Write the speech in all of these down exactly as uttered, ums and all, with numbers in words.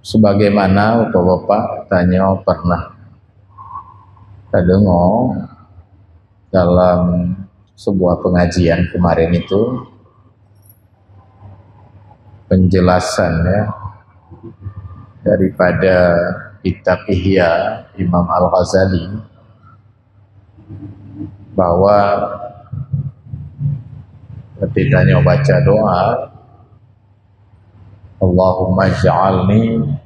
Sebagaimana bapak-bapak tanyoe pernah tadeungoe dalam sebuah pengajian kemarin itu, penjelasan, ya, daripada kitab Ihya Imam Al-Ghazali, bahwa ketika nyoe baca doa, "Allahumma ja'alni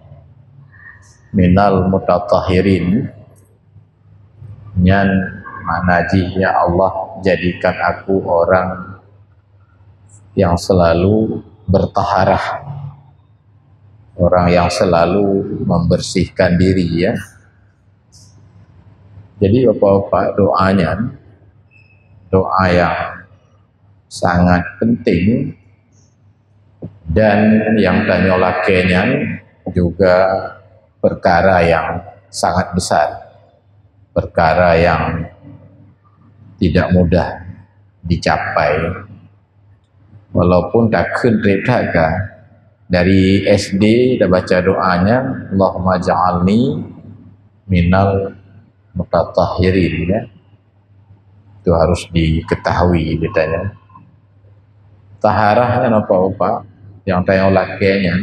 minal mutatahhirin," nyan makna jih, "Ya Allah, jadikan aku orang yang selalu bertaharah, orang yang selalu membersihkan diri," ya. Jadi, bapak-bapak, doa nyan doa yang sangat penting, dan yang tanyoe lakée nyan juga perkara yang sangat besar, perkara yang tidak mudah dicapai. Walaupun takheun treb that ka, dari S D dah baca doa nyan, "Allahumma ja'alni minal mutatahhirin," ya. Itu harus diketahui, katanya. Taharah nyan apa, Bapak? Yang tanyoe lakée nyan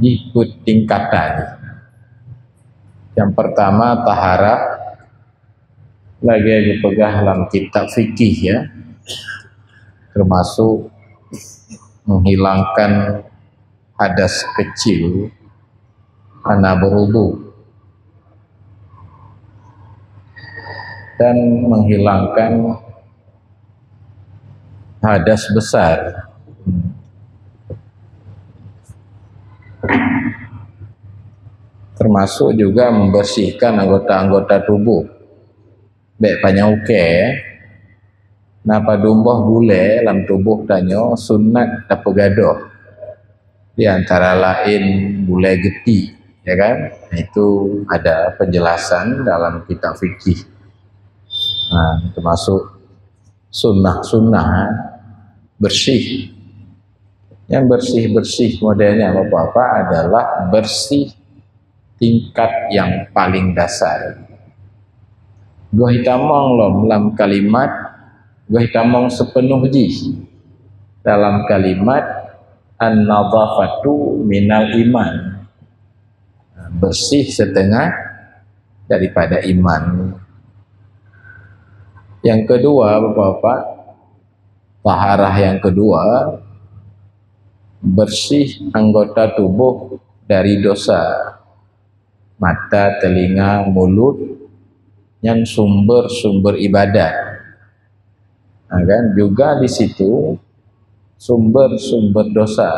jih peuet tingkatan. Yang pertama, taharah lagée geupeugah lam kitab fikih, ya, termasuk menghilangkan hadas kecil hana berwudu, dan menghilangkan hadas besar, termasuk juga membersihkan anggota-anggota tubuh. Bék panyang ukée, na padum boh bulée lam tuboh tanyoe sunat tapeugadôh, di antara laén bulée geuti, ya kan? Itu ada penjelasan dalam kitab fikih. Nah, termasuk sunnah-sunnah bersih. Yang bersih-bersih modelnya, Bapak-bapak, adalah bersih tingkat yang paling dasar. Goh itamong lom lam kalimat, goh itamong sepenuh jih dalam kalimat, "An-nadhafatu minal iman." Bersih setengah daripada iman. Yang kedua, Bapak-bapak, taharah yang kedua, bersih anggota tubuh dari dosa. Mata, telinga, mulut, nyan sumber-sumber ibadat. Nah, kan? Juga di situ sumber-sumber dosa.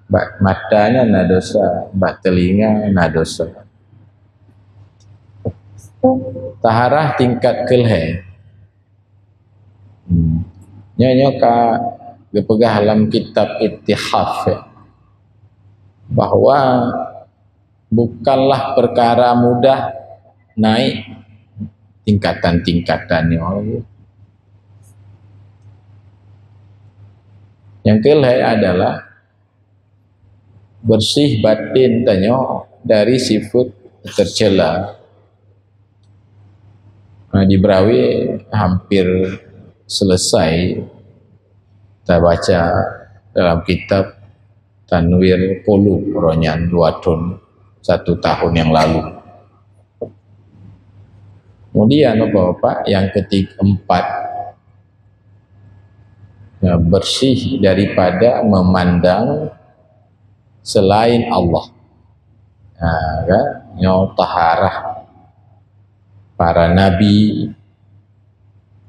Bak mata nyan na dosa, bak telinga na dosa. Taharah tingkat keulhée. Hmm. Nyoe, nyoe ka geupeugah lam kitab Ittihaf, ya, bahwa bukanlah perkara mudah naik tingkatan-tingkatan nyoe. Yang keulhée adalah bersih batin tanyoe dari sifat tercela. Nah, di Berawe hampir selesai tabaca dalam kitab Tanwir Qulub, uroe nyan dua thon, satu tahun yang lalu. Kemudian, Bapak-bapak, yang ketiga, empat, ya, bersih daripada memandang selain Allah. Nah, kan? Nyoe taharah para nabi,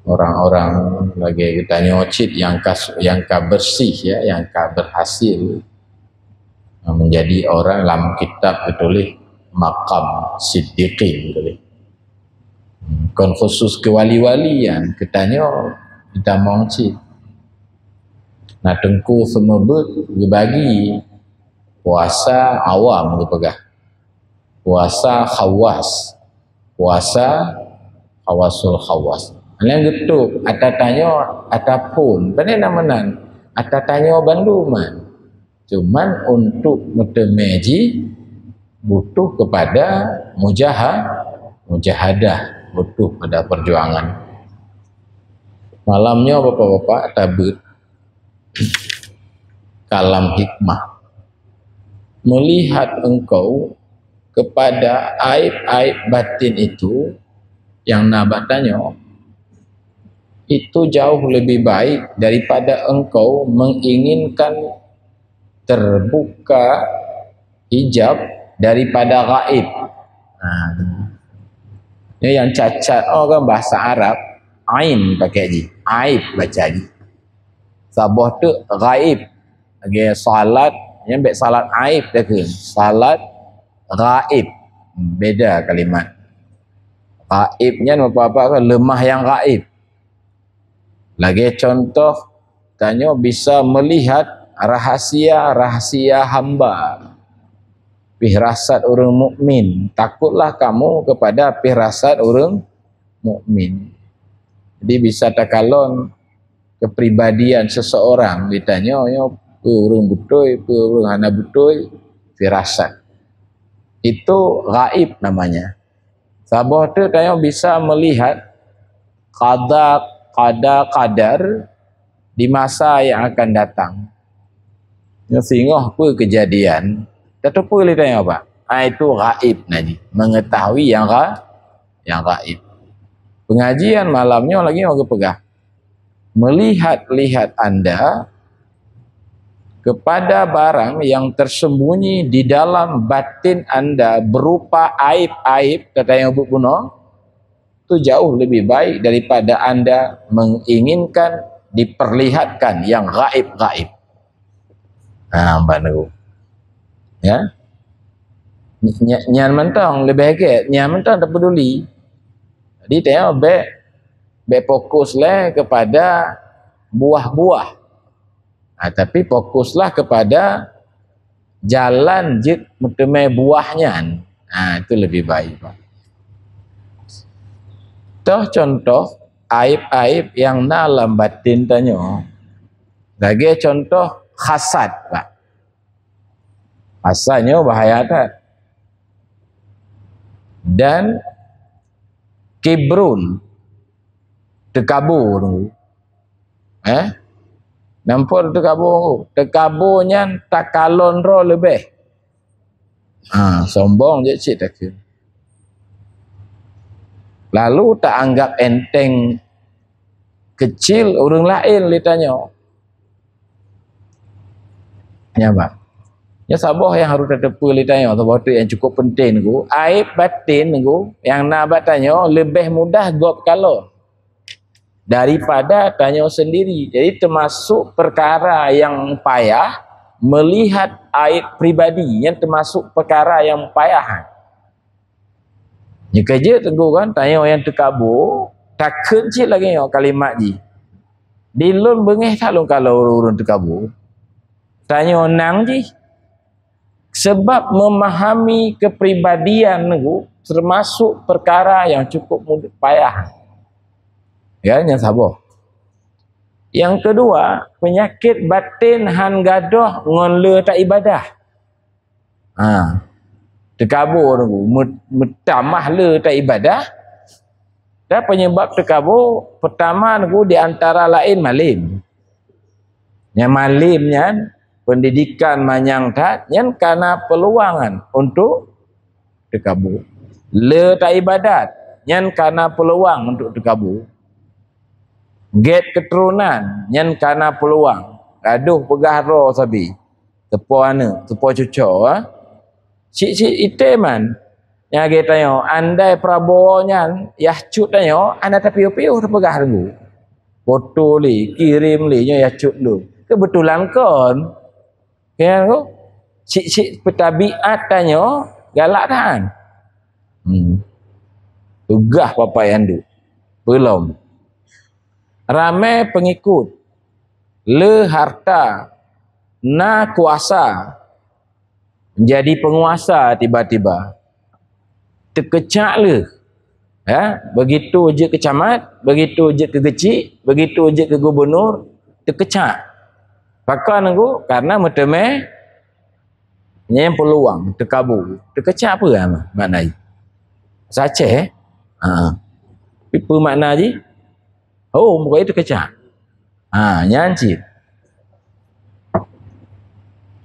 orang-orang lagée geutanyoe cit yang ka, yang ka bersih, ya, yang ka berhasil menjadi orang lam kitab geutuléh maqam siddiqin geutuléh. Kon khusus keu wali-wali nyan, geutanyoe itamong cit. Na teungku seumeubeuet geubagi puasa awam geupeugah. Puasa khawas. Puasa khawasul khawas. Nyan geutôb, ata tanyoe, ata phon. Pane na meunan? Ata tanyoe bandum nyan. Cuman untuk meuteumé jih butuh kepada mujaha-, mujahadah, butuh pada perjuangan. Malam nyoe bapak-bapak tabeuet kalam hikmah. Melihat engkau kepada aib-aib batin itu yang na bak tanyoe, itu jauh lebih baik daripada engkau menginginkan terbuka hijab daripada gaib. Ha, tu. Ni yang cacat oh kan bahasa Arab, ain pakai ji, aib baca ji. Saboh tu gaib. Lagi salat, yang baik salat aib dah ke. Salat gaib. Beda kalimat. Gaib nyan apa-apa kan lemah yang gaib. Lagi contoh, tanyoe bisa melihat rahasia-rahasia hamba. Firasat ureuëng mukmin. Takutlah kamu kepada firasat ureuëng mukmin. Jadi bisa takalon kepribadian seseorang, ditanyoe nyoe peue ureuëng beutôi, peue ureuëng hana beutôi, firasat. Itu gaib namanya. Saboh tu tanyoe bisa melihat qada, qada qadar di masa yang akan datang. Nyoe singoh peue kejadian, tateupeue lé tanyoe apa? Ah, itu gaib na ji, mengetahui yang ga-, yang gaib. Pengajian malam nyoe lagi mau geupeugah. Melihat-lihat anda kepada barang yang tersembunyi di dalam batin anda berupa aib-aib, kata yang bunoe, itu jauh lebih baik daripada anda menginginkan diperlihatkan yang gaib-gaib. Ha, ban tu. Ya. Ny-, nyan mantong lebih agak, nyan mantong tak peduli. Jadi tengok bek, bek fokus leh kepada buah-buah. Ha, tapi fokuslah kepada jalan jeuet meuteumé buah nyan. Ha, itu lebih baik, Pak. Toh contoh aib-aib yang na lam batin tanyoe. Lagée contoh hasad, Pak. Hasad nyoe bahaya that. Dan kibrun, teukabô. Eh? Nampak teukabô. Teukabô nyan takalon droe leubeh. Ha, sombong jeuet cit takheun. Lalu taanggap enteng kecil ureuëng laén lé tanyoe. Nyan, Pak. Nyoe saboh nyang harôh tateupeue lé tanyoe, saboh tu nyang cukup penting, Teungku. Aib batin, Teungku, nyang na bak tanyoe leubeh mudah gob kalon daripada tanyoe sendiri. Jadi, teumasuk peukara nyang payah, meulihat aib pribadi, nyan teumasuk peukara nyang payah. Nyoe ka jeuet Teungku kan, tanyoe nyang teukabô, takheun cit lagée nyoe kalimat jih. Di lôn beungéh that lôn kalon ureuëng-ureuëng teukabô. Tanyoe nang jih. Sebab memahami kepribadian Teungku teumasuk peukara nyang cukup mudah payah. Ya, nyang saboh. Nyang keudua, peunyakét batin han gadôh ngon le taibadah. Ha. Teukabô Teungku, meu-, meutamah le taibadah. Dan penyebab teukabô, peutama Teungku di antara laén malém. Nyang malém nyan, pendidikan manyang that, nyan kana peuluangan untuk teukabô. Le taibadat, nyan kana peuluang untuk teukabô. Gét keuturonan, nyan kana peuluang. Gadôh peugah droe sabe. Teupo aneuëk, teupo cuco, ha? Cit-cit item man. Nyang lagée tanyoe, andai Prabowo nyan yah cut tanyoe, hana tapiôh-piôh teupeugah Teungku. Foto lé, kirém lé, nyoe yah cut lôn. Keubeutulan kon. Kan, Teungku? Cit-cit peutabiat tanyoe galak that. Hmm. Peugah bapak nyang duek. Peulom. Ramé peungikot, le harta, na kuasa, menjadi penguasa tiba-tiba. Teukeucak le. Ya, begitu jeuet keu camat, begitu jeuet keu geuchik, begitu jeuet keu gubunur, teukeucak. Pakon Teungku? Karena meuteumé Nyan peuluang, teukabu. Teukeucak peue makna jih? Bahasa Aceh, eh? Ha. Peue makna jih? Oh, muka itu kecak. Ha, nyan cit.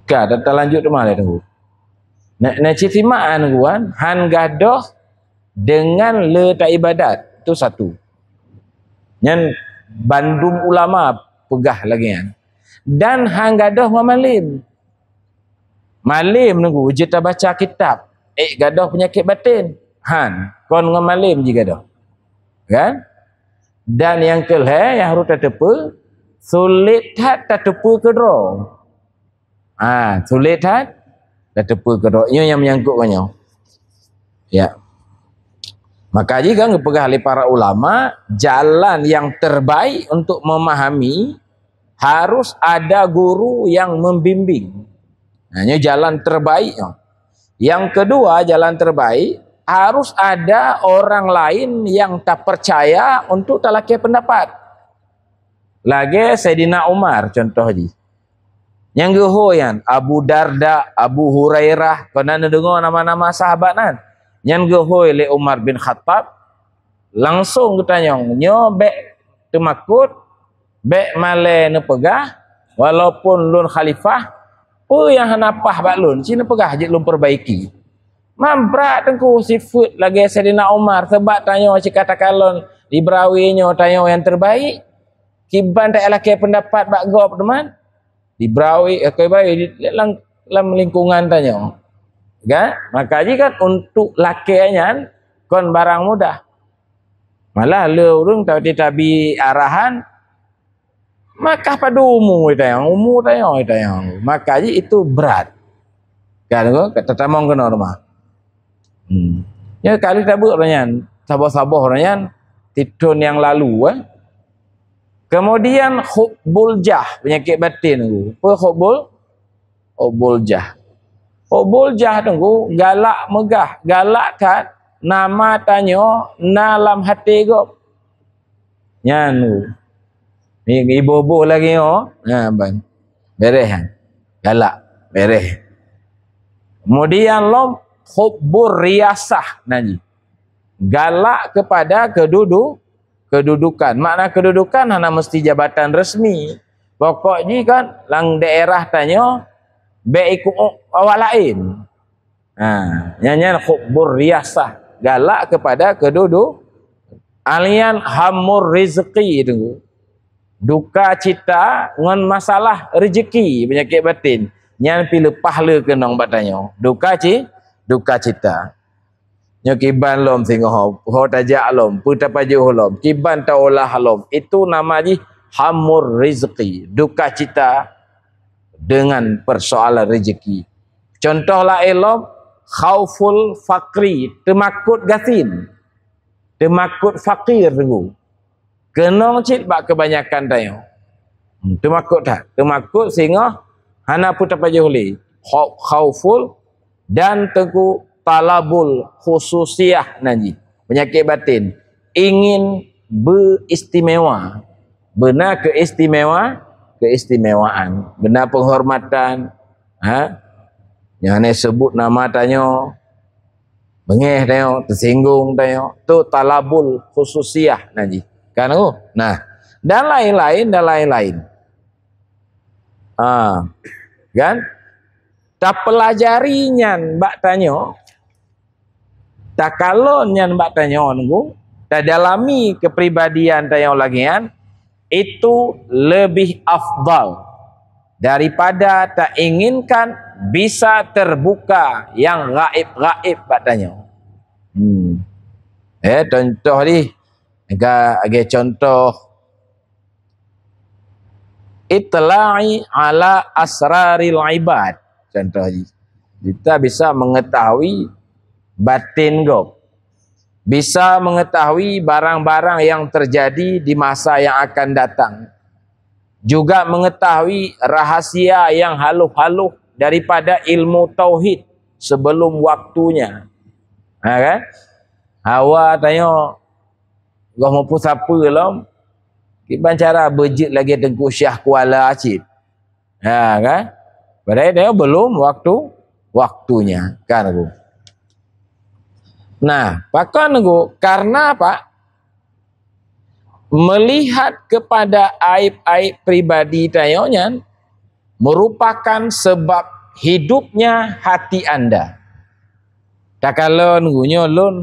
Ka, ta-, talanjut teuma lé Teungku. Na, na cit simak Teungku kan, han gadôh deungon le taibadat. Itu satu. Nyan bandum ulama peugah lagée nyan. Dan han gadôh ngon malem. Malem Teungku jeuet tabaca kitab, ék gadôh peunyakét baten. Han, kon ngon malem jih gadôh. Kan? Dan nyang keu lhée nyang harôh tateupeue, sulet that tateupeue keudroe. Ha, sulet that tateupeue keudroe. Nyoe nyang meunyangkot ngon nyoe. Ya. Maka jih kan geupeugah lé para ulama, jalan yang terbaik untuk memahami harus ada guru yang membimbing. Nah, nyoe jalan terbaik nyoe. Yang kedua, jalan terbaik, harus ada orang lain yang tapercaya untuk talakée pendapat. Lagée Saidina Umar contoh jih. Nyang geuhôi nyan, Abu Darda, Abu Hurairah, kon na neudeungoe nama-nama sahabat nyan. Nyan geuhôi lé Umar bin Khattab, langsong geutanyong, "Nyoe bék teumakot, bék malée neupeugah, walaupun lôn khalifah, peue nyang hana paih bak lôn, ci neupeugah jeuet lôn peubaiki." Man brat Teungku sifeuet lagée Saidina Umar, sabab tanyoe cit ka takalon di Brawi nyoe tanyoe nyang terbaik, kiban talakée pendapat bak gob teuma. Di Brawi, eh, keu Brawi, di, lam, lam lingkungan tanyoe. Kan? Maka jih kan untuk lakée nyan kon barang mudah. Malah le ureuëng tati tabi arahan, maka padum umu tanyoe, umu tanyoe, tanyoe. Maka jih itu berat. Kan, ko? Tatamong keunoe rumoh. Hmm. Ya, kali tabeuek ureuëng nyan, saboh-saboh ureuëng nyan, tithon nyang lalu, eh. Kemudian hubbul jah, penyakit batin Teungku. Apa hubbul? Hubbul jah. Hubbul jah Teungku, galak meugah, galak that, nama tanyoe na lam até gob. Nyan Teungku. Ni iboh-boh lagée nyoe, ha, ban. Beréh, ha. Galak, beréh. Kemudian lom hubbur riasah na jih. Galak kepada kedudu-, kedudukan. Makna kedudukan hana mesti jabatan resmi. Pokok jih kan lam daerah tanyoe bék ikut awak laén. Ha, nyan, nyan hubbur riasah, galak kepada kedudu-, alian hamur rizki Teungku. Duka cita ngon masalah rezeki, penyakit batin. Nyan pi leupah le keunong bak tanyoe. Duka ci-, duka cita. Nyoe kiban lom singoh ho tajak lom, peue tapajoh lom, kiban taolah lom. Itu nama jih hamur rizki, duka cita dengan persoalan rezeki. Contoh laén lom, khauful fakri, teumakot gasien. Teumakot fakir Teungku. Keunong cit bak keubanyakan tanyoe. Hmm, teumakot that. Teumakot singoh hana peue tapajoh lé. Khau-, khauful dan Teungku talabul khususiyah na jih. Penyakit batin. Ingin beuistimewa. Beuna keuistimewa, keistimewaan. Beuna penghormatan. Ha? Nyang hana sebut nama tanyoe. Beungéh tanyoe, teusinggung tanyoe. Tu talabul khususiyah na jih. Kan Teungku? Nah, dan lain-lain, dan lain-lain. Ah, kan? Tapeulajari nyan bak tanyoe, takalon nyan bak tanyoe Teungku, tadalami keupribadian tanyoe lagée nyan, itu lebih afdal daripada tainginkan bisa terbuka nyang gaéb-gaéb bak tanyoe. Hmm. Eh, contoh dih, lagée contoh, itla'i ala asraril ibad. Contoh jih, kita bisa mengetahui batin gob. Bisa mengetahui barang-barang yang terjadi di masa yang akan datang. Juga mengetahui rahasia yang haloh-haloh daripada ilmu tauhid sebelum waktunya. Ha, kan? Hawa tanyoe goh meupeusapeue lom, kiban cara beujeuet lagée Teungku Syah Kuala cit. Ha, kan? Padahai tanyoe belum waktu, waktunya, kan, Teungku? Nah, pakon, Teungku? Karena apa? Melihat kepada aib-aib pribadi tanyoe nyan merupakan sebab hidupnya hati anda. Takalon, Teungku, nyoe lôn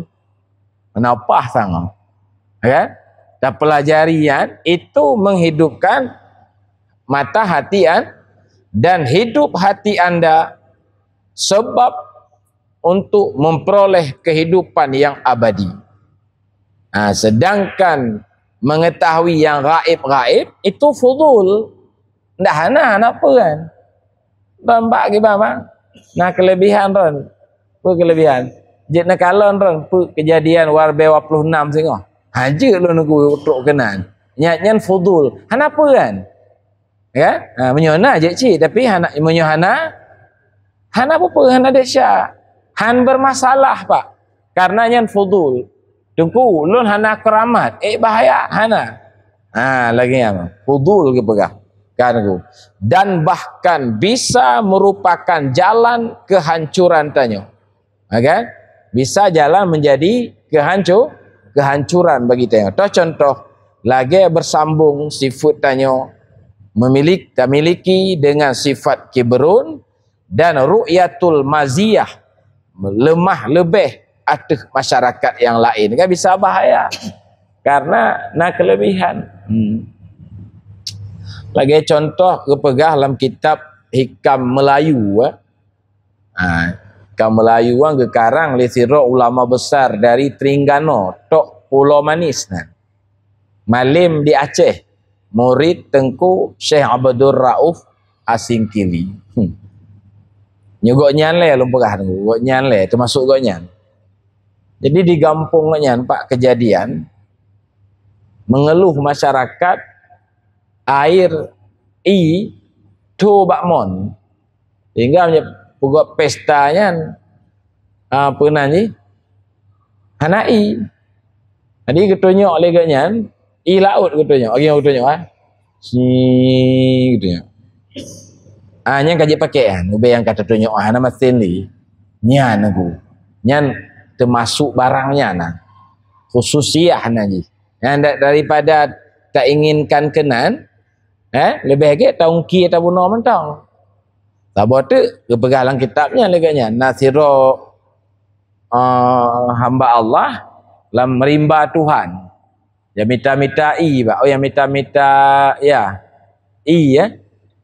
meunapah sangat. Ya kan? Tapelajari nyan, itu menghidupkan mata hati an-, dan hidup hati anda sebab untuk memperoleh kehidupan yang abadi. Ha, sedangkan mengetahui yang gaib-gaib itu fudul. Ndak hana, hana peue kan. Ron bak kiban bang. Nah, kelebihan ron. Peue kelebihan? Jeuet neukalon ron peue kejadian Warbe dua puluh enam singoh. Ha, jeuet lôn Teungku trok keunan. Nyan, nyan fudul. Hana peue kan? Ya? Ha, meunyoe na jeuet cit, tapi hana, meunyoe hana, hana peue-peue, hana desya. Han bermasalah, Pak. Karena nyan fudul. Teungku, lôn hana keramat. Eh, bahaya, hana. Ha, lagèe nyan. Fudul geupeugah. Kan, Teungku. Dan bahkan bisa merupakan jalan kehancuran tanyoe. Ha, kan? Bisa jalan menjadi kehancu-, kehancuran bagi tanyoe. Toh contoh, lagèe bersambung sifat tanyoe, memilik-, tamiliki dengan sifat kibrun dan ru'yatul maziyah, lemah leubeh ateueh masyarakat yang lain. Kan bisa bahaya. Karena na kelebihan. Hmm. Lagèe contoh geupeugah lam kitab Hikam Melayu, eh. Ha, Hikam Melayu nyan geukarang lé sidroe ulama besar dari Trengganu, Tok Pulo Manis nyan. Malem di Aceh, murid Teungku Syekh Abdul Rauf Asingkili. Hmm. Nyoe gobnyan lé lôn peugah Teungku, gobnyan lé, teumasuk gobnyan. Jadi di gampông gobnyan, Pak, kejadian mengeluh masyarakat air ie tho bak mon. Sehingga meunyoe peugot pesta nyan, ah, peue nan jih? Hana ie. Jadi geutunyok lé gobnyan, ie laôt geutunyok, lagèe geutunyok, ah. Si geutunyok. Ah, nyan ka jeuet pakèk nyan, ubé nyang ka tatunyok, ah, hana masen lé. Nyan Teungku. Nyan teumasuk barang nyan nah. Khususiah nan jih. Nyan da-, daripada tainginkan keunan, eh, leubeh gèt taungki tabunoe mantong. Saboh teuk geupeugah lam kitab nyan lagèe nyan, na sidroe, eh, hamba Allah lam rimba Tuhan. Nyang mita-mita ie, Pak. Oh, nyang mita-mita, ya, ie, ya.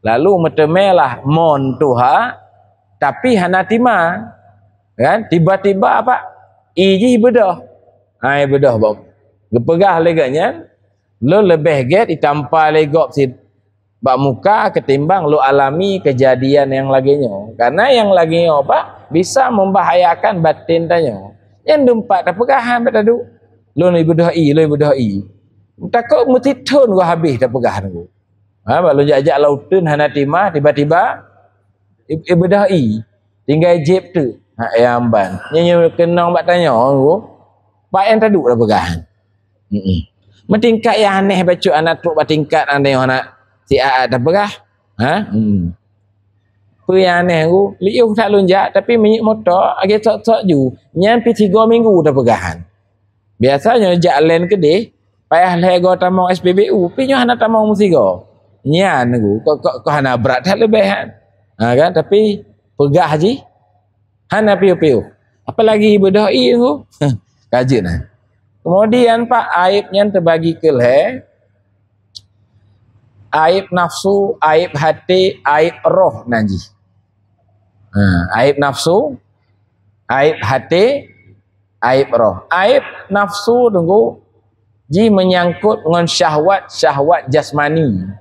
Lalu meuteumé lah mon tuha, tapi hana tima. Kan? Tiba-tiba, Pak, ie jih beudôh. Hai beudôh, Pak. Geupeugah lé gobnyan, lôn leubeh gèt itampa lé gob si-, bak muka ketimbang lôn alami kejadian nyang lagèe nyoe. Karena nyang lagèe nyoe, Pak, bisa membahayakan batin tanyoe. Nyan teumpat tapeugah han bak taduek. Lôn ibeudôh ie, lôn ibeudôh ie. Takot meutithon geuh habéh tapeugah Teungku. Ha, bak lôn jak-jak lam uteuen hana tima, tiba-tiba i-, ibeudôh ie. Tinggai jép teuk. Ha, nyang ban. Nyan, nyan keunong bak tanyoe Teungku. Bak nyang taduek tapeugah. Mm-mm. Meutingkat nyang aneh bacut hana trok bak tingkat aneh hana siat-at tapeugah. Ha? Hmm. Peue nyang aneh Teungku, liôh that lôn jak, tapi minyeuk moto lagèe sot-sot ju. Nyan pih sigoe minggu tapeugah han. Biasa nyoe jak len keudeh, payah lhèe goe tamong S P B U, pih nyoe hana tamong meusigoe. Nyan Teungku, kok, kok, kok hana brat that leubeh han. Ha kan? Tapi peugah jih, hana piôh-piôh. Apalagi beudôh ie Teungku. Ka jeuet nah. Kemudian, Pak, aib nyan teubagi keu lhèe. Aib nafsu, aib haté, aib roh nan jih. Ha, aib nafsu, aib haté, aib roh. Aib nafsu Teungku jih meunyangkot ngon syahwat-syahwat jasmani.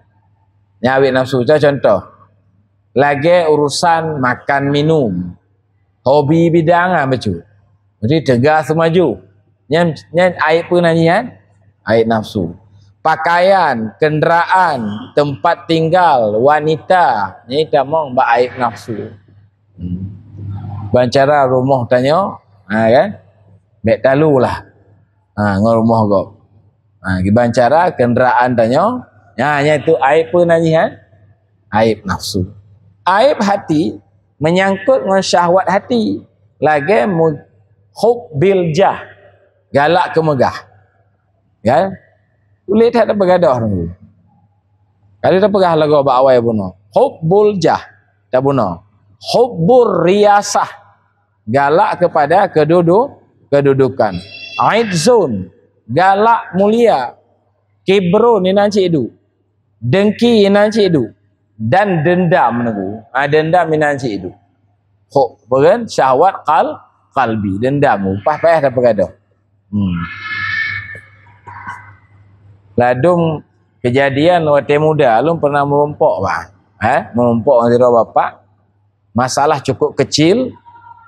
Nyan aib nafsu, contoh. Lagèe urusan makan minum. Hobi bidang ah bacut. Jadi teuga seumaju. Nyan, nyan aib peue nan nyan? Aib nafsu. Pakaian, kenderaan, tempat tinggal, wanita, nyan tamong bak aib nafsu. Hmm. Ban cara rumoh tanyoe, ha kan? Bèk talu lah. Ha, ngon rumoh gob. Ha, kiban cara kenderaan tanyoe, ha, nyan itu aib peue nan jih, ha? Aib nafsu. Aib hati, menyangkut ngon syahwat hati. Lagée mu-, hub bil jah, galak keu meugah. Kan? Ulée that tapeugadôh nunggu. Kali tapeugah lagoe bak awai bunoe. Hubbul jah, tabunoe. Hubbur riasah, galak kepada kedudu-, kedudukan. Izzun, galak mulia. Kibrun, inan cit duek. Dengki inan cit duek, dan dendam nunggu. Ha, dendam inan cit duek. Hok, apa kan? Syahwat qal-, qalbi, dendam. Upah payah tapeugadôh. Hmm. Ladum kejadian watée muda, lôn pernah meurumpok, bah. Eh, meurumpok ngon sidroe bapak. Masalah cukup kecil,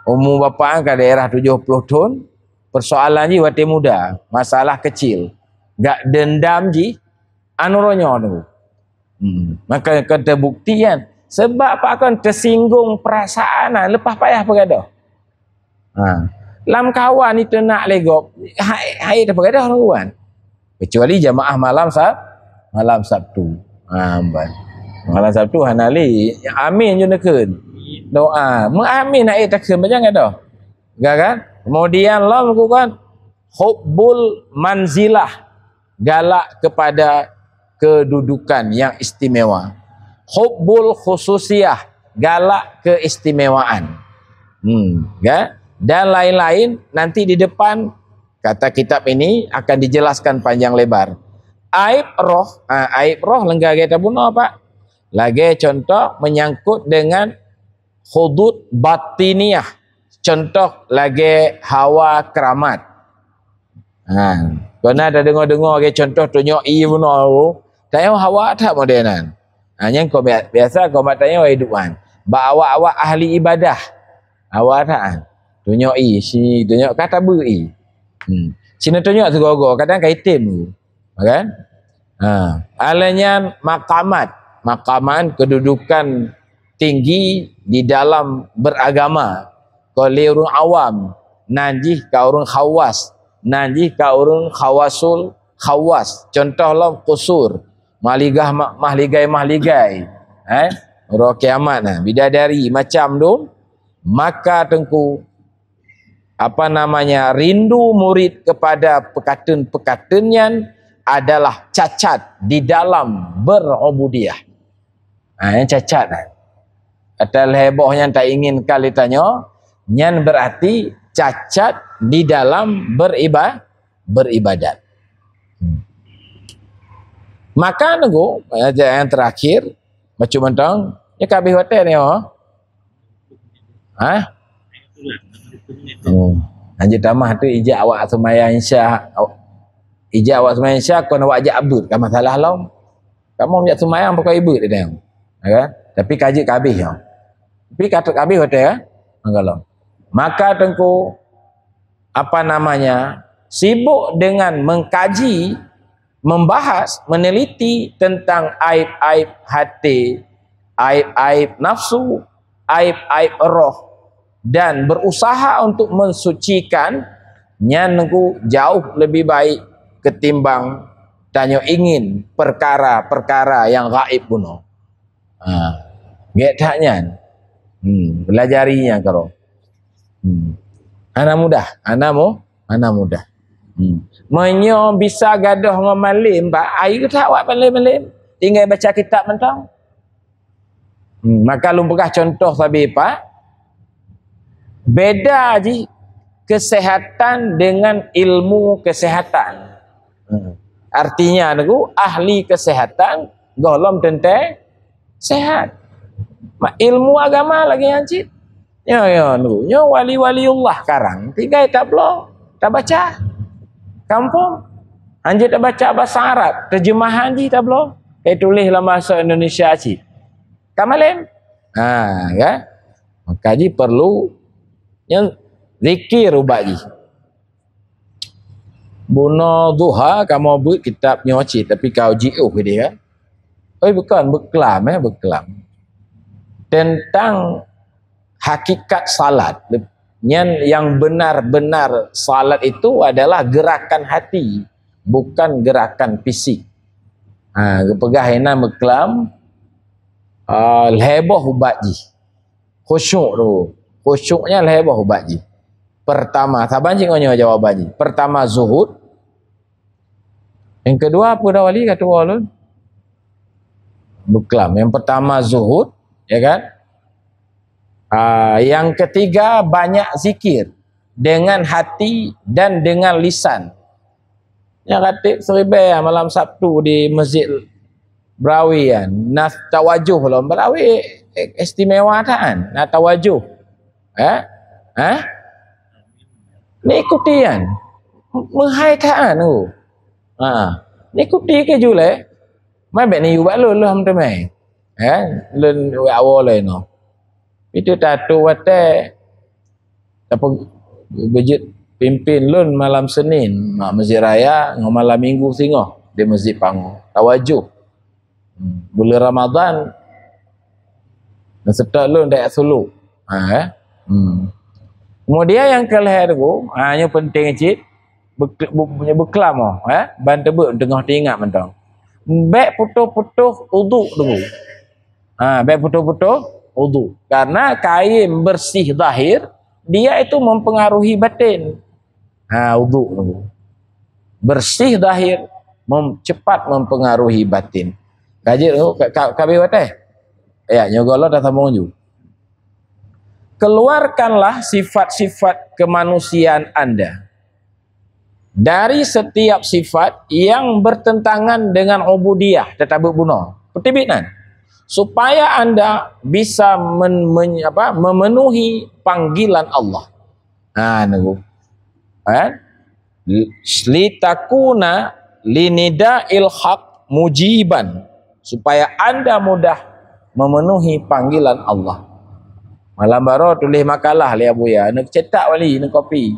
umu bapak ka daerah tujuh puluh thon. Persoalan jih watée muda, masalah kecil. Gak dendam jih, anu ronyo tu. Hmm. Maka kan terbukti kan. Sebab apa kan tersinggung perasaan, ha, leupah payah peugadôh. Ha. Lam kawan itu nak legop, hai, hai tapeugadôh nunggu kan. Kecuali jamaah malam Sab-, malam Sabtu. Ha, ban. Malam Sabtu hana lé. Amin je neukheun. Doa. Meuamin hai takheun, bajang gadôh. Ga kan? Kemudian lom lakukan hubbul manzilah, galak kepada kedudukan yang istimewa. Hubbul khususiyah, galak keistimewaan. Hmm, ya. Dan lain-lain, nanti di depan kata kitab ini akan dijelaskan panjang lebar. Aib roh, ah, aib roh lengga lagée tabunoe, Pak. Lagée contoh menyangkut dengan hudud batiniah. Contoh lagée hawa keramat. Ha, kona tadeungoe-deungoe lagée contoh tunyok ie bunoe, tanyoe hawa that model nan. Ha, nyang kau bia-, biasa kau mat tanyoe idupan. Bak awak-awak ahli ibadah. Hawa that. Tunyok ie, si tunyok ka tabeue ie. Hmm. Sinoe tunyok sigoe-goe, kadang ka item. Kan? Ha. Alai nyan maqamat, maqamat kedudukan tinggi di dalam beragama. Kon lé ureuëng awam, nan jih ka ureuëng khawas, nan jih ka ureuëng khawasul khawas. Contoh lom kusur, mahligah ma-, mahligai-mahligai. Eh? Roh kiamat nah, bidadari macam tu. Maka teungku, apa namanya, rindu murid kepada peukateun-peukateun nyan adalah cacat di dalam berubudiyah. Ha, nyan cacat. Atau lhée boh nyang tainginkan lé tanyoe, nyan berarti cacat di dalam beriba-, beribadat. Hmm. Maka nunggu, yang terakhir, macam mantong, ya kabeh watée ni, oh. Ha? Hmm. Hanjeuet tamah tu ijak awak seumayang Isya, aw-, ijak awak seumayang Isya kon awak jak beuet, ka masalah lom. Kamoe jak seumayang pokok ibeuet dia. Ya kan? Tapi ka jeuet ka habéh nyoe. Tapi ka trok habéh watée kan? Maka lom. Maka teungku, apa namanya, sibuk dengan mengkaji, membahas, meneliti tentang aib-aib hati, aib-aib nafsu, aib-aib roh, dan berusaha untuk mensucikan, nyan nunggu jauh lebih baik ketimbang tanyoe ingin perkara-perkara yang gaib bunoe. Ha. Gét that nyan. Hmm, belajari nyan karo. Hmm. Hana mudah, hana mu-, hana mudah. Hmm. Meunyoe bisa gadôh ngon malem, bak ayu that awak malem-malem. Tinggai baca kitab mantong. Hmm, maka lôn peugah contoh sabe, Pak. Beda jih kesehatan dengan ilmu kesehatan. Hmm. Artinya, nunggu ahli kesehatan gohlom teuntée sehat. Ma-, ilmu agama lagée nyan cit. Nyoe, nyoe, nunggu. Nyoe wali-waliullah karang tinggai tabloe, tabaca. Kampung. Hanjeuet tabaca basa Arab, terjemahan jih tabloe. Eh, tuléh lam basa Indonesia cit. Ka malem. Ha, kan? Maka jih perlu nyan zikir ubat jih. Bunoe duha kamoe beuet kitab nyoe cit, tapi ka jiôh dia kan. Oi, bukan, beuklam, eh, beuklam. Tentang hakikat salat. Nyan yang benar-benar salat itu adalah gerakan hati, bukan gerakan fisik. Ha, geupeugah inan meuklam, ah, lhée boh ubat jih. Khusyuk tu. Khusyuk nyan lhèe boh ubat jih. Pertama, saban cit ngon nyoe jawaban jih. Pertama zuhud. Yang kedua apa dah wali kata ulôn? Beuklam. Yang pertama zuhud, ya kan? Ah, yang ketiga banyak zikir dengan hati dan dengan lisan. Nyang ratéb siribèe malam Sabtu di Masjid Berawi kan. Na tawajuh lom Berawi istimewa that kan. Na tawajuh. Eh? Eh? Ni ikuti kan. Meuhai that kan tu. Ha. Ni ikuti ke julai. Mai bèk ni ubak lôn lôn teumai. Eh? Lôn wak awai lé noh. Itu tatu watèe Tapi beujeuet pimpin lôn malam Senin, mak Masjid Raya ngon malam Minggu singoh di Masjid Pango. Tawajuh. Hmm. Buleuen Ramadan, neuseutôt lôn dek suluk. Ha, eh? Hmm. Kemudian yang kelhèe tu, ha, nyoe penting cit, bek-, bu-, beuklam oh, eh? Ban teubeuet teungoh teuingat mantong. Bèk putôh-putôh uduk tu. Ha, bèk putôh-putôh uduk. Karena kain bersih zahir, dia itu mempengaruhi batin. Ha, uduk tu. Bersih zahir, mem-, cepat mempengaruhi batin. Ka jeuet tu, ka, ka, ka habéh watèe? Ya, nyoe goh lom dah sambung ju. Keluarkanlah sifat-sifat kemanusiaan Anda dari setiap sifat yang bertentangan dengan ubudiyah, teutabeuet bunoe. Peuteubiet nan. Supaya anda bisa men-, men-, apa, memenuhi panggilan Allah. Ha, nunggu. Eh? Litakuna linida'il haq mujiban. Supaya anda mudah memenuhi panggilan Allah. Malam baroe tuléh makalah lé Abuya, neucetak wali, neukopi.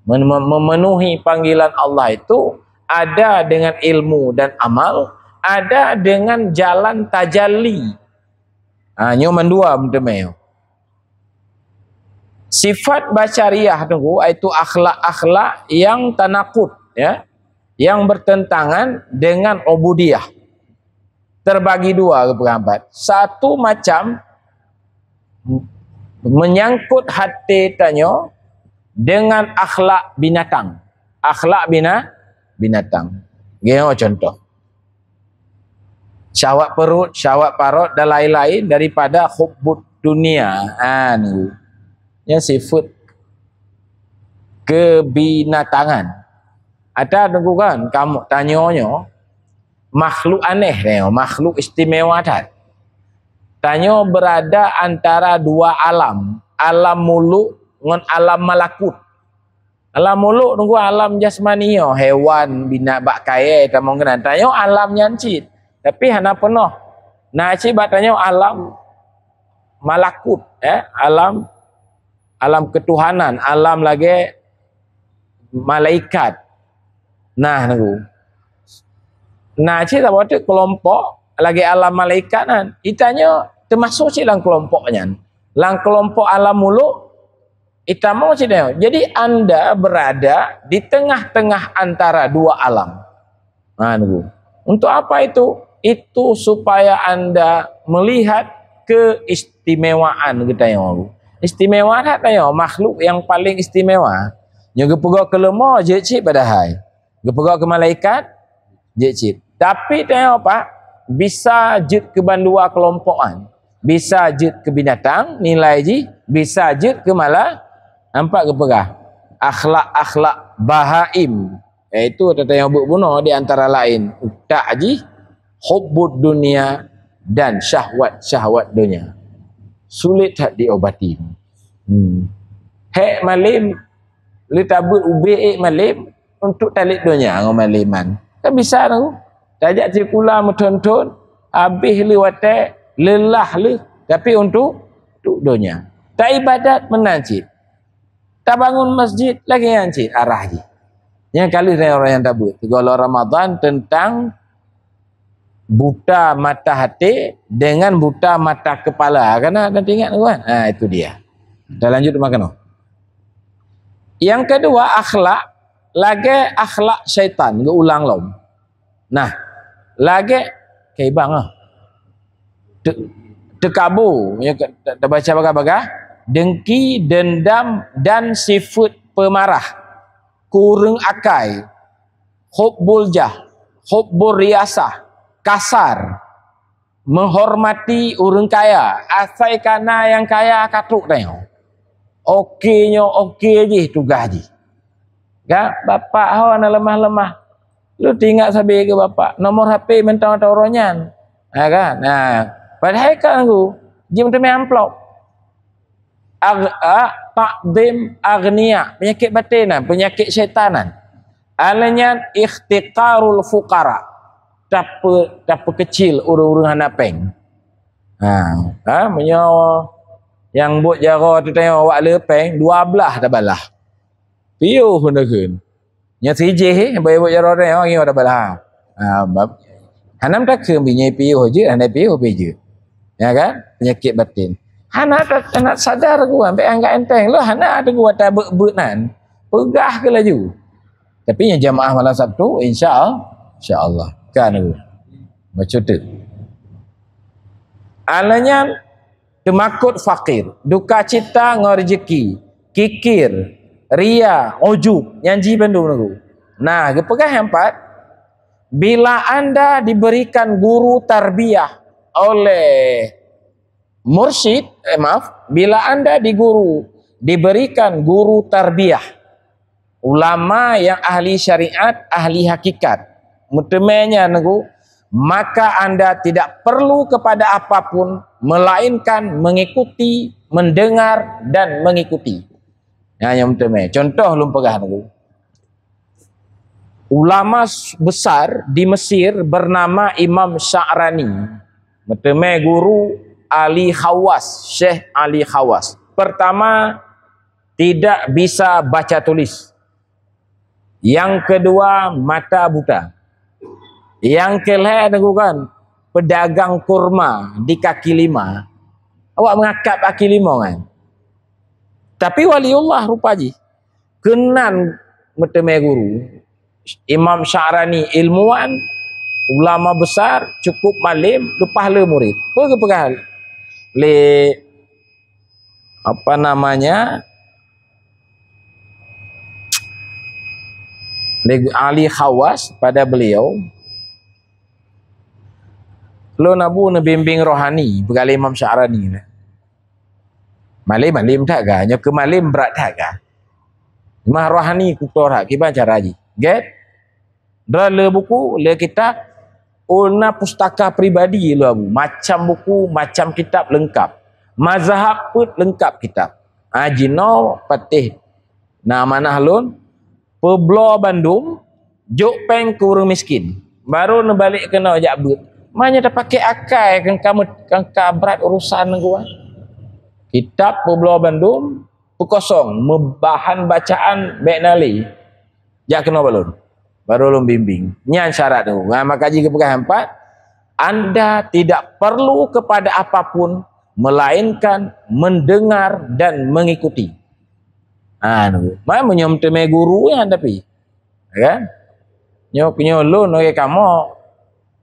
Men-, mem-, memenuhi panggilan Allah itu ada dengan ilmu dan amal, ada dengan jalan tajalli. Ha, nyoe mandua meuteumé. Sifat basyariah tu, iaitu akhlak-akhlak yang tanakut, ya, yang bertentangan dengan ubudiyah. Terbagi dua geupeugah. Satu macam menyangkut hati tanyoe dengan akhlak binatang. Akhlak bina-, binatang. Geuh contoh. Syahwat perut, syahwat parot dan lain-lain daripada hubbud dunia. Ha, nunggu. Nyan sifat kebinatangan. Ada nunggu kan, kamu tanyoe nyoe, makhluk aneh nyoe, makhluk istimewa that. Tanyoe berada antara dua alam, alam muluk ngon alam malakut. Alam muluk nunggu alam jasmani nyoe, hewan, binat bak kayèe, tamong keunan. Tanyoe alam nyan cit. Tapi hana peunoh. Na cit bak tanyoe alam malakut, eh, alam, alam ketuhanan, alam lagèe malaikat. Nah, nunggu. Na cit saboh teuk kelompok lagèe alam malaikat nyan. Itanyoe teumasuk cit lam kelompok nyan. Lam kelompok alam muluk, itamong cit nyoe. Jadi anda berada di tengah-tengah antara dua alam. Ha, nunggu. Untuk apa itu? Itu supaya anda melihat keistimewaan geutanyoe. Istimewa that tanyoe, makhluk yang paling istimewa. Nyoe geupeugah keu leumo jeuet cit padahai. Geupeugah keu malaikat jeuet cit. Tapi tanyoe Pak, bisa jeuet keu bandua kelompokan. Bisa jeuet keu binatang nilai jih, bisa jeuet keu mala-, nampak geupeugah akhlak-akhlak bahaim. Yaitu teuntang nyang buet bunoe di antara laén utak jih, hubbud dunya dan syahwat-syahwat donya. Sulit that diobati. Hmm. Hék malém, lé tabeuet ubé ék malém untuk talét donya ngon maléman. Kan bisa tu. Tajak sikula meuthon-thon, habéh lé watée, leulah lé, tapi untuk, untuk donya. Taibadat meunan cit. Tabangun masjid lagée nyan cit arah jih. Nyang ka lheueh ureuëng nyang tabeuet. Sigohlom Ramadhan teuntang buta mata hati dengan buta mata kepala. Kana dah ingat tu kan? Ha, itu dia. Dah lanjut makanan. Yang kedua, akhlak. Lagée akhlak syaitan. Geuulang lom. Nah, lagée kaibang ah. Tu, Teukabu, ya, ta-, tabaca bagah-bagah, dengki, dendam, dan sifeuet pemarah, kureueng akai, hubbul jah, hubbur riasah, kasar, meuhormati ureuëng kaya, asai ka na nyang kaya ka trok tanyoe. Oke nyoe, oke jih tugaih jih. Kan? Bapak ho na leumah-leumah. Lôn teuingat sabe keu bapak, nomor H P mantong ata uroe nyan. Ha kan? Ha. Padahai ka nunggu, jeuet meuteumé amplop. Ag-, a, takdim agniya, peunyakét baten nan, peunyakét syaitan nan. Alanya ihtiqarul fuqara. Tape-, tapeukeucil ureuëng-ureuëng hana péng. Ha, ha, meunyoe nyang buet jaroe teuh tanyoe awak le péng, dua blaih tabalah. Piôh neukheun. Nyan sijih, eh, bayi buet jaroe teuh, oh, nyoe tabalah. Ha, bab, hana meutakheun bi nyoe piôh jeuet, hana piôh bi jeuet. Ya kan? Penyakit batin. Hana ta-, hana sadar ku, ambek anggap enteng. Lo hana teungku ata beut-beut nan. Peugah ke laju. Tapi nyang jamaah malam Sabtu, insya Allah, insya Allah. Kan aku. Baca tu. Alah nyan, teumakot fakir, duka cita ngon rezeki, kikir, ria, ujub, nyan jih bandum nunggu. Nah, geupeugah yang empat, bila anda diberikan guru tarbiyah oleh mursyid, eh, maaf, bila anda diguru, diberikan guru tarbiyah, ulama yang ahli syariat, ahli hakikat, meuteumé nyan nunggu, maka anda tidak perlu kepada apapun melainkan mengikuti, mendengar, dan mengikuti. Nyan nyang meuteumé. Contoh lôn peugah nunggu. Ulama s-, besar di Mesir bernama Imam Sya'rani. Meuteumé guru Ali Khawas, Syekh Ali Khawas. Pertama, tidak bisa baca tulis. Yang kedua, mata buta. Yang kelhée nunggu kan, pedagang kurma di kaki lima. Awak mengakap kaki lima kan. Tapi waliullah rupa jih. Keunan meuteumé guru. Imam Sya'rani ilmuwan, ulama besar, cukup malem, leupah le murid. Peue geupeugah lé, apa namanya, lé Ali Khawas pada beliau, "Lôn Abu neubimbing rohani," peugah lé Imam Sya'rani. Malem-malem that ga, nyoe keu malem brat that ga. Mah rohani kutoh that, kiban cara jih. Get? Droe le buku, le kitab, oh na pustaka pribadi lôn Abu. Macam buku, macam kitab leungkap. Mazhab peuet leungkap kitab. Ha, jinoe patéh na amanah lôn, peubloe bandum, jok péng keu ureuëng miskin. Baru neubalek keunoe jak beuet. Meunyoe tapaké akai kan ka, kan ka brat urusan ngon geuh. Kitab peubloe bandum, peukosong, meubahan bacaan bék na lé. Jak keunoe bak lôn. Baru lôn bimbing. Nyan syarat tu. Nah, maka jih geupeugah empat, anda tidak perlu kepada apapun melainkan mendengar dan mengikuti. Ha, nunggu. Mai meunyoe meuteumé guru nyan tapi. Ya kan? Nyoe, nyoe lôn lagée kamoe.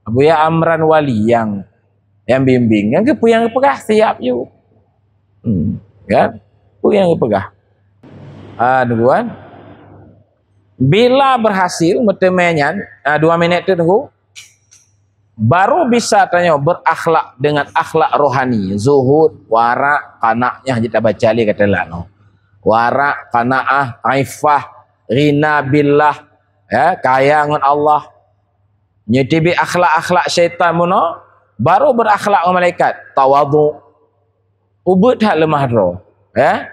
Abuya Amran Wali nyang, nyang bimbing. Nyang geupeue nyang geupeugah siap ju. Hmm, kan? Peue nyang geupeugah. Ah, nunggu kan? Bila berhasil meuteumé nyan, ah, dua minit tu tunggu. Baru bisa tanyoe berakhlak dengan akhlak rohani, zuhud, warak, qanaah, nyang jita baca lé kata lano. Warak, qanaah, aifah, ghina billah, ya, kaya ngon Allah. Nyoe teubiet akhlak-akhlak syaitan bunoe, baru berakhlak ngon malaikat, tawadhu. Ubeuet that leumah droe, ya.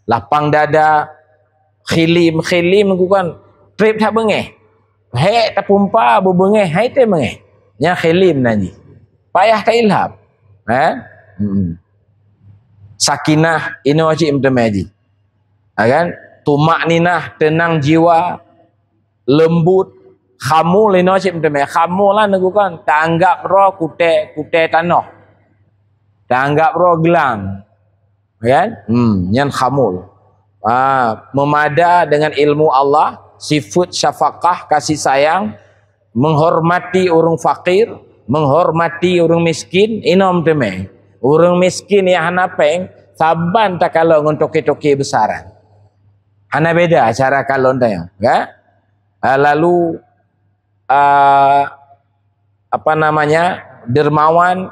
Lapang dada, khilim, khilim nunggu kan treb that beungéh. Hék tapumpa beubeungéh, hai tém beungéh. Nyan khilim nan jih. Payah tailham. Ha? Hmm. Sakinah, inoe cit meuteumé jih. Ha kan? Tumakninah, tenang jiwa, leumbut, khamul inoe cit meuteumé. Khamul lah nunggu kan, taanggap droe kuté, kuté tanoh. Taanggap droe geulang. Kan? Hmm, nyan khamul. Ah, meumada dengan ilmu Allah, sifeuet syafaqah, kasih sayang, menghormati ureuëng fakir, menghormati ureuëng miskin, inoe meuteumé. Ureuëng miskin nyang hana péng, saban takalon ngon toke-toke besar. Hana beda cara kalon tanyoe, kan? Ah, lalu, ah, apa namanya, dermawan,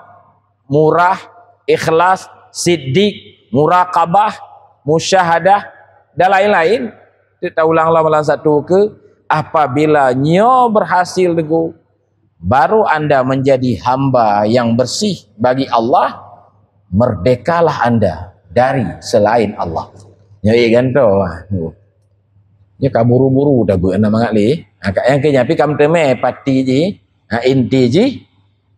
murah, ikhlas, siddiq, muraqabah, musyahadah, dan lain-lain. Teuka ulang lom lam satu ke, apabila nyoe berhasil teungku, baru anda menjadi hamba yang bersih bagi Allah, merdekalah anda dari selain Allah. Nyoe gantoe. Nyoe ka buru-buru dah beu na mangat lé. Ha, kat nyang keu nyan pih kam teumé pati jih, ha, inti jih,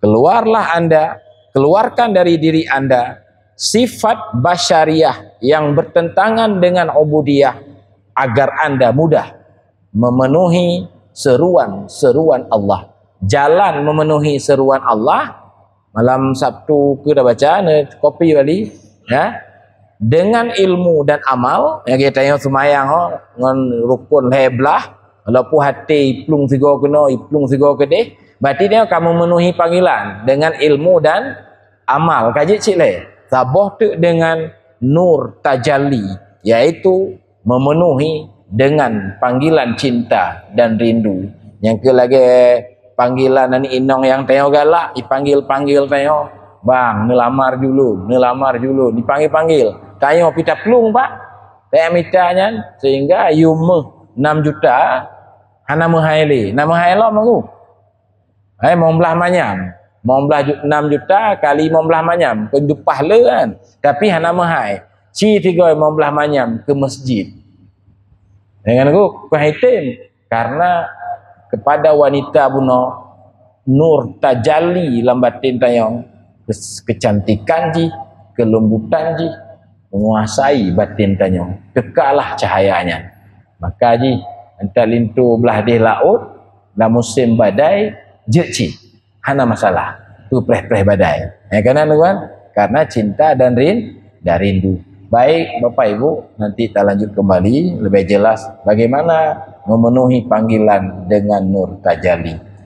keluarlah anda, keluarkan dari diri anda sifat basyariah yang bertentangan dengan ubudiyah agar anda mudah memenuhi seruan-seruan Allah. Jalan memenuhi seruan Allah, malam Sabtu ke dah baca, na kopi bali, ya. Dengan ilmu dan amal, ya, kita yang semayang ho, ngon rukun lhèe blah, walaupun hati iplueng sigo keunoe, iplueng sigo keudeh, berarti dia akan memenuhi panggilan dengan ilmu dan amal. Ka jeuet cit lé, saboh teuk dengan nur tajalli, yaitu memenuhi dengan panggilan cinta dan rindu. Nyang keu lagèe panggilan aneuk inong nyang tanyoe galak, ipanggil-panggil tanyoe, "Bang, neulamar ju lôn, neulamar ju lôn," ipanggil-panggil. Tanyoe pih taplueng, Pak. Tayang mita nyan, sehingga yum meuh enam juta, hana meuhai lé. Na meuhai lom lagu. Hai, limong blah manyam. Limong blah ju-, enam juta kali limong blah manyam. Kon jupah le kan. Tapi hana meuhai. Ci tiga limong blah manyam keu masjid. Dengan aku, bukan item. Karena kepada wanita bunoe, nur tajalli lam batin tanyoe, kes-, kecantikan jih, kelembutan jih, menguasai batin tanyoe. Teukalah cahaya nyan. Maka jih, entah linto blah deh laôt, lam musim badai, jeuet cit. Hana masalah. Peupreh-preh badai. Ya, karena, tuan? Karena cinta dan rin-, dan rindu. Baik, Bapak Ibu, nanti talanjut kembali lebih jelas bagaimana memenuhi panggilan dengan nur tajalli.